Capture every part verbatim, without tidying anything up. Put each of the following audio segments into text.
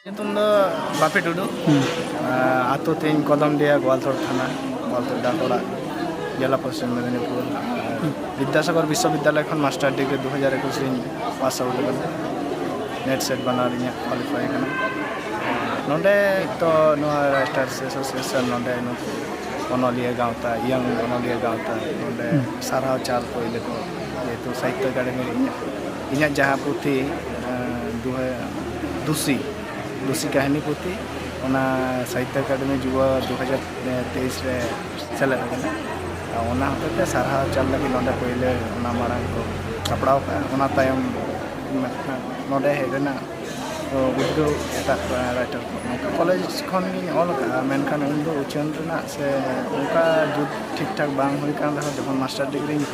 ᱧᱩᱛᱩᱢ ᱫᱚ ᱵᱟᱯᱤ ᱴᱩᱰᱩ᱾ ᱟᱸ, ᱟᱛᱳ ᱛᱤᱧ ᱠᱚᱫᱚᱢᱰᱤᱦᱟ, ᱜᱳᱣᱟᱞᱛᱳᱲ ᱛᱷᱟᱱᱟ, ᱜᱳᱣᱟᱞᱛᱳᱲ ᱰᱟᱠ ᱚᱲᱟᱜ, ᱡᱮᱞᱟ ᱯᱚᱥᱪᱤᱢ ᱢᱮᱫᱤᱱᱤᱯᱩᱨ᱾ ᱵᱤᱫᱽᱫᱟᱥᱟᱜᱚᱨ ᱵᱤᱥᱥᱚᱵᱤᱫᱽᱫᱟᱞᱚᱭ ᱠᱷᱚᱱ ᱢᱟᱥᱴᱟᱨ ᱰᱤᱜᱽᱨᱤ ᱫᱩ ᱦᱟᱡᱟᱨ ᱮᱠᱩᱥ ᱨᱤᱧ ᱯᱟᱥ ᱟᱣᱩᱴ ᱟᱠᱟᱱᱟ᱾ ᱱᱮᱴ ᱥᱮᱴ ᱵᱟᱱᱟᱨ ᱤᱧᱟᱹᱜ ᱠᱳᱣᱟᱞᱤᱯᱷᱟᱭ ᱟᱠᱟᱱᱟ᱾ ᱱᱚᱰᱮ ᱛᱚ ᱱᱚᱣᱟ ᱨᱟᱭᱴᱟᱨᱥ ᱮᱥᱳᱥᱤᱭᱮᱥᱚᱱ, ᱱᱚᱰᱮ ᱱᱩᱠᱩ ᱚᱱᱚᱞᱤᱭᱟᱹ ᱜᱟᱶᱛᱟ, ᱤᱭᱚᱝ ᱚᱱᱚᱞᱤᱭᱟᱹ ᱜᱟᱶᱛᱟ, ᱱᱚᱰᱮ ᱥᱟᱨᱦᱟᱣ ᱪᱟᱞ ᱯᱳᱭᱞᱳ ᱠᱚ, ᱡᱮᱦᱮᱛᱩ ᱥᱟᱦᱤᱛᱛᱚ ᱮᱠᱟᱰᱮᱢᱤ ᱨᱮ ᱤᱧᱟᱹᱜ, ᱤᱧᱟᱹᱜ ᱡᱟᱦᱟᱸ ᱯᱩᱛᱷᱤ, ᱟᱸ, ᱫᱩᱦᱟᱡᱟᱨ, ᱫᱩᱥᱤ, ᱫᱩᱥᱤ ᱠᱟᱹᱦᱱᱤ ᱯᱩᱛᱷᱤ, ᱚᱱᱟ ᱥᱟᱦᱤᱛᱛᱚ ᱮᱠᱟᱰᱮᱢᱤ ᱡᱩᱵᱟ ᱫᱩ ᱦᱟᱡᱟᱨ ᱛᱮᱭᱤᱥ ᱨᱮ ᱥᱮᱞᱮᱫ ᱟᱠᱟᱱᱟ᱾ ᱚᱱᱟ ᱦᱚᱛᱮᱡ ᱛᱮ ᱥᱟᱨᱦᱟᱣ ᱪᱟᱞ ᱞᱟᱹᱜᱤᱫ ᱱᱚᱰᱮ ᱯᱳᱭᱞᱳ ᱚᱱᱟ ᱢᱟᱲᱟᱝ ᱠᱚ ᱥᱟᱯᱲᱟᱣ ᱠᱟᱜᱼᱟ᱾ ᱚᱱᱟ ᱛᱟᱭᱚᱢ ᱱᱚᱰᱮ ᱦᱮᱡ ᱨᱮᱱᱟᱜ ᱩᱫᱽᱜᱟᱹᱣ ᱮᱴᱟᱜ ᱨᱟᱭᱴᱟᱨ ᱠᱚ᱾ ᱱᱚᱝᱠᱟ ᱠᱚᱞᱮᱡᱽ ᱠᱷᱚᱱ ᱜᱤᱧ ᱚᱞ ᱟᱠᱟᱫᱼᱟ, ᱢᱮᱱᱠᱷᱟᱱ ᱩᱱᱫᱚ ᱩᱪᱷᱟᱹᱱ ᱨᱮᱱᱟᱜ ᱥᱮ ᱚᱱᱠᱟ ᱡᱩᱛ ᱴᱷᱤᱠ ᱴᱷᱟᱠ ᱵᱟᱝ ᱦᱩᱭ ᱠᱟᱱ ᱨᱮᱦᱚᱸ, ᱡᱚᱠᱷᱚᱱ ᱢᱟᱥᱴᱟᱨ ᱰᱤᱜᱽᱨᱤᱧ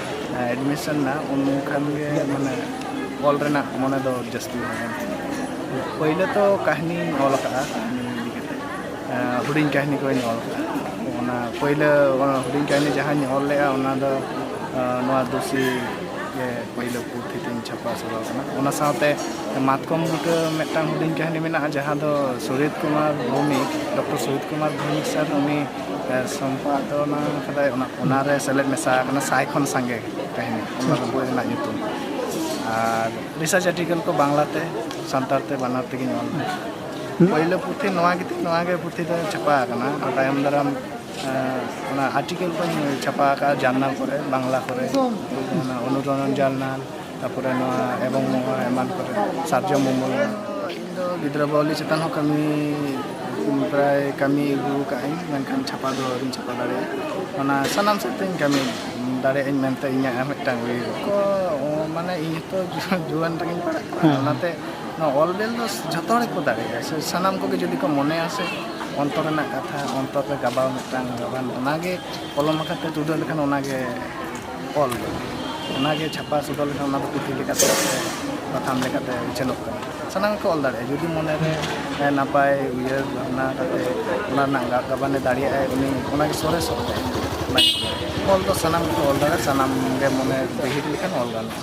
ᱮᱰᱢᱤᱥᱚᱱ ᱮᱱᱟ, ᱩᱱ ᱠᱷᱟᱱ ᱜᱮ ᱢᱟᱱᱮ ᱚᱞ ᱨᱮᱱᱟᱜ ᱢᱚᱱᱮ ᱫᱚ ᱡᱟᱹᱥᱛᱤ ᱦᱩᱭ ᱮᱱ ᱛᱤᱧᱟᱹ᱾ ᱯᱳᱭᱞᱳ ᱛᱚ ᱠᱟᱹᱦᱱᱤᱧ ᱚᱞ ᱟᱠᱟᱫᱼᱟ, ᱠᱟᱹᱦᱱᱤ ᱤᱫᱤ ᱠᱟᱛᱮ, ᱦᱩᱰᱤᱧ ᱠᱟᱹᱦᱱᱤ ᱠᱚᱧ ᱚᱞ ᱟᱠᱟᱫᱼᱟ᱾ ᱚᱱᱟ ᱯᱳᱭᱞᱳ, ᱚᱱᱟ ᱦᱩᱰᱤᱧ ᱠᱟᱹᱦᱱᱤ ᱡᱟᱦᱟᱸᱧ ᱚᱞ ᱞᱮᱫᱼᱟ, ᱚᱱᱟ ᱫᱚ ᱱᱚᱣᱟ ᱫᱩᱥᱤ ᱜᱮ ᱯᱳᱭᱞᱳ ᱯᱩᱛᱷᱤ ᱛᱤᱧ ᱪᱷᱟᱯᱟ ᱥᱚᱫᱚᱨ ᱠᱟᱱᱟ᱾ ᱚᱱᱟ ᱥᱟᱶᱛᱮ ᱢᱟᱛᱠᱚᱢ ᱵᱩᱴᱟᱹ ᱢᱤᱫᱴᱟᱝ ᱦᱩᱰᱤᱧ ᱠᱟᱹᱦᱱᱤ ᱢᱮᱱᱟᱜᱼᱟ, ᱡᱟᱦᱟᱸ ᱫᱚ ᱥᱩᱨᱤᱛ ᱠᱩᱢᱟᱨ ᱵᱷᱳᱣᱢᱤᱠ, ᱰᱚᱠᱴᱚᱨ ᱥᱩᱨᱤᱛ ᱠᱩᱢᱟᱨ ᱵᱷᱳᱣᱢᱤᱠ ᱥᱟᱨ, ᱩᱱᱤ ᱥᱚᱢᱯᱟᱫᱚᱱᱟ ᱠᱟᱫᱟᱭ, ᱚᱱᱟ, ᱚᱱᱟᱨᱮ ᱥᱮᱞᱮᱫ ᱢᱮᱥᱟ ᱟᱠᱟᱱᱟ ᱥᱟᱭ ᱠᱷᱚᱱ ᱥᱟᱸᱜᱮ ᱠᱟᱹᱦᱱᱤ, ᱚᱱᱟ ᱫᱚ ᱵᱳᱭ ᱨᱮᱱᱟᱜ ᱧᱩᱛᱩᱢ᱾ ᱟᱨ ᱨᱤᱥᱟᱨᱪ ᱟᱨᱴᱤᱠᱮᱞ ᱠᱚ ᱵᱟᱝᱞᱟᱛᱮ, ᱥᱟᱱᱛᱟᱲ ᱛᱮ, ᱵᱟᱱᱟᱨ ᱛᱮᱜᱮᱧ ᱚᱞ ᱞᱮᱫᱟ᱾ ᱯᱳᱭᱞᱳ ᱯᱩᱛᱷᱤ ᱱᱚᱣᱟ ᱜᱮᱛᱤᱧ, ᱱᱚᱣᱟ ᱜᱮ ᱯᱩᱛᱷᱤ ᱫᱚ ᱪᱷᱟᱯᱟ ᱟᱠᱟᱱᱟ᱾ ᱟᱨ ᱛᱟᱭᱚᱢ ᱫᱟᱨᱟᱢ, ᱮᱸ, ᱚᱱᱟ ᱟᱨᱴᱤᱠᱮᱞ ᱠᱚᱧ ᱪᱷᱟᱯᱟ ᱟᱠᱟᱫᱼᱟ ᱡᱟᱨᱱᱟᱞ ᱠᱚᱨᱮ, ᱵᱟᱝᱞᱟ ᱠᱚᱨᱮ, ᱚᱱᱟ ᱚᱱᱩᱨᱚᱬᱚᱱ ᱡᱟᱨᱱᱟᱞ, ᱛᱟᱨᱯᱚᱨᱮ ᱱᱚᱣᱟ ᱮᱵᱚᱝ ᱱᱚᱣᱟ ᱮᱢᱟᱱ ᱠᱚᱨᱮ, ᱥᱟᱨᱡᱚᱢ ᱩᱢᱩᱞ᱾ ᱤᱧ ᱫᱚ ᱜᱤᱫᱽᱨᱟᱹ ᱵᱟᱣᱞᱤ ᱪᱮᱛᱟᱱ ᱦᱚᱸ ᱠᱟᱹᱢᱤ, ᱯᱨᱟᱭ ᱠᱟᱹᱢᱤ ᱟᱹᱜᱩ ᱟᱠᱟᱫ ᱟᱹᱧ, ᱢᱮᱱᱠᱷᱟᱱ ᱪᱷᱟᱯᱟ ᱫᱚ ᱟᱹᱣᱨᱤᱧ ᱪᱷᱟᱯᱟ ᱫᱟᱲᱮᱭᱟᱜᱼᱟ᱾ ᱚᱱᱟ ᱥᱟᱱᱟᱢ ᱥᱮᱫ ᱛᱮᱧ ᱠᱟᱹᱢᱤ ᱫᱟᱲᱮᱭᱟᱜ ᱟᱹᱧ ᱢᱮᱱᱛᱮ ᱤᱧᱟᱹᱜ ᱢᱤᱫᱴᱟᱝ ᱩᱭᱦᱟᱹᱨ ᱠᱚ, ᱢᱟᱱᱮ ᱤᱧ ᱦᱚᱸᱛᱚ ᱡᱩᱣᱟᱹᱱ ᱨᱮᱜᱮᱧ ᱯᱟᱲᱟᱜ ᱠᱟᱱᱟ, ᱦᱮᱸ᱾ ᱚᱱᱟᱛᱮ ᱱᱚᱣᱟ ᱚᱞ ᱵᱮᱞ ᱫᱚ ᱡᱷᱚᱛᱚ ᱦᱚᱲ ᱜᱮᱠᱚ ᱫᱟᱲᱮᱭᱟᱜᱼᱟ᱾ ᱥᱮ ᱥᱟᱱᱟᱢ ᱠᱚᱜᱮ ᱡᱩᱫᱤ ᱠᱚ ᱢᱚᱱᱮᱭᱟ ᱥᱮ ᱚᱱᱛᱚᱨ ᱨᱮᱱᱟᱜ ᱠᱟᱛᱷᱟ, ᱚᱱᱛᱚᱨ ᱨᱮ ᱜᱟᱵᱟᱣ ᱢᱤᱫᱴᱟᱝ ᱜᱟᱵᱟᱱ, ᱚᱱᱟᱜᱮ ᱠᱚᱞᱚᱢ ᱟᱠᱟᱫ ᱛᱮ ᱛᱩᱫᱟᱹᱜ ᱞᱮᱠᱷᱟᱱ ᱚᱱᱟᱜᱮ ᱚᱞ ᱫᱚ, ᱚᱱᱟᱜᱮ ᱪᱷᱟᱯᱟ ᱥᱚᱫᱚᱨ ᱞᱮᱠᱷᱟᱱ ᱚᱱᱟ ᱫᱚ ᱯᱩᱛᱷᱤ ᱞᱮᱠᱟᱛᱮ ᱥᱮ ᱯᱟᱛᱷᱟᱢ ᱞᱮᱠᱟᱛᱮ ᱩᱪᱷᱟᱹᱱᱚᱜ ᱠᱟᱱᱟ᱾ ᱥᱟᱱᱟᱢ ᱜᱮᱠᱚ ᱚᱞ ᱫᱟᱲᱮᱭᱟᱜᱼᱟ᱾ ᱡᱩᱫᱤ ᱢᱚᱱᱮᱨᱮ, ᱮ, ᱱᱟᱯᱟᱭ ᱩᱭᱦᱟᱹᱨ ᱵᱷᱟᱵᱽᱱᱟ ᱠᱟᱛᱮ ᱚᱱᱟ ᱨᱮᱱᱟᱜ ᱜᱟ-, ᱜᱟᱵᱟᱱᱮ ᱫᱟᱲᱮᱭᱟᱜᱼᱟᱭ, ᱩᱱᱤ ᱚᱱᱟᱜᱮ ᱥᱚᱨᱮᱥᱚᱜ ᱛᱟᱭᱟ᱾ ᱚᱱᱟ ᱚᱞ ᱫᱚ ᱥᱟᱱᱟᱢ ᱜᱮᱠᱚ ᱚᱞ ᱫᱟᱲᱮᱭᱟᱜᱼᱟ, ᱥᱟᱱᱟᱢ ᱜᱮ ᱢᱚᱱᱮ ᱵᱮᱦᱤᱨ ᱞᱮᱠᱷᱟᱱ ᱚᱞ ᱜᱟᱱᱚᱜᱼᱟ᱾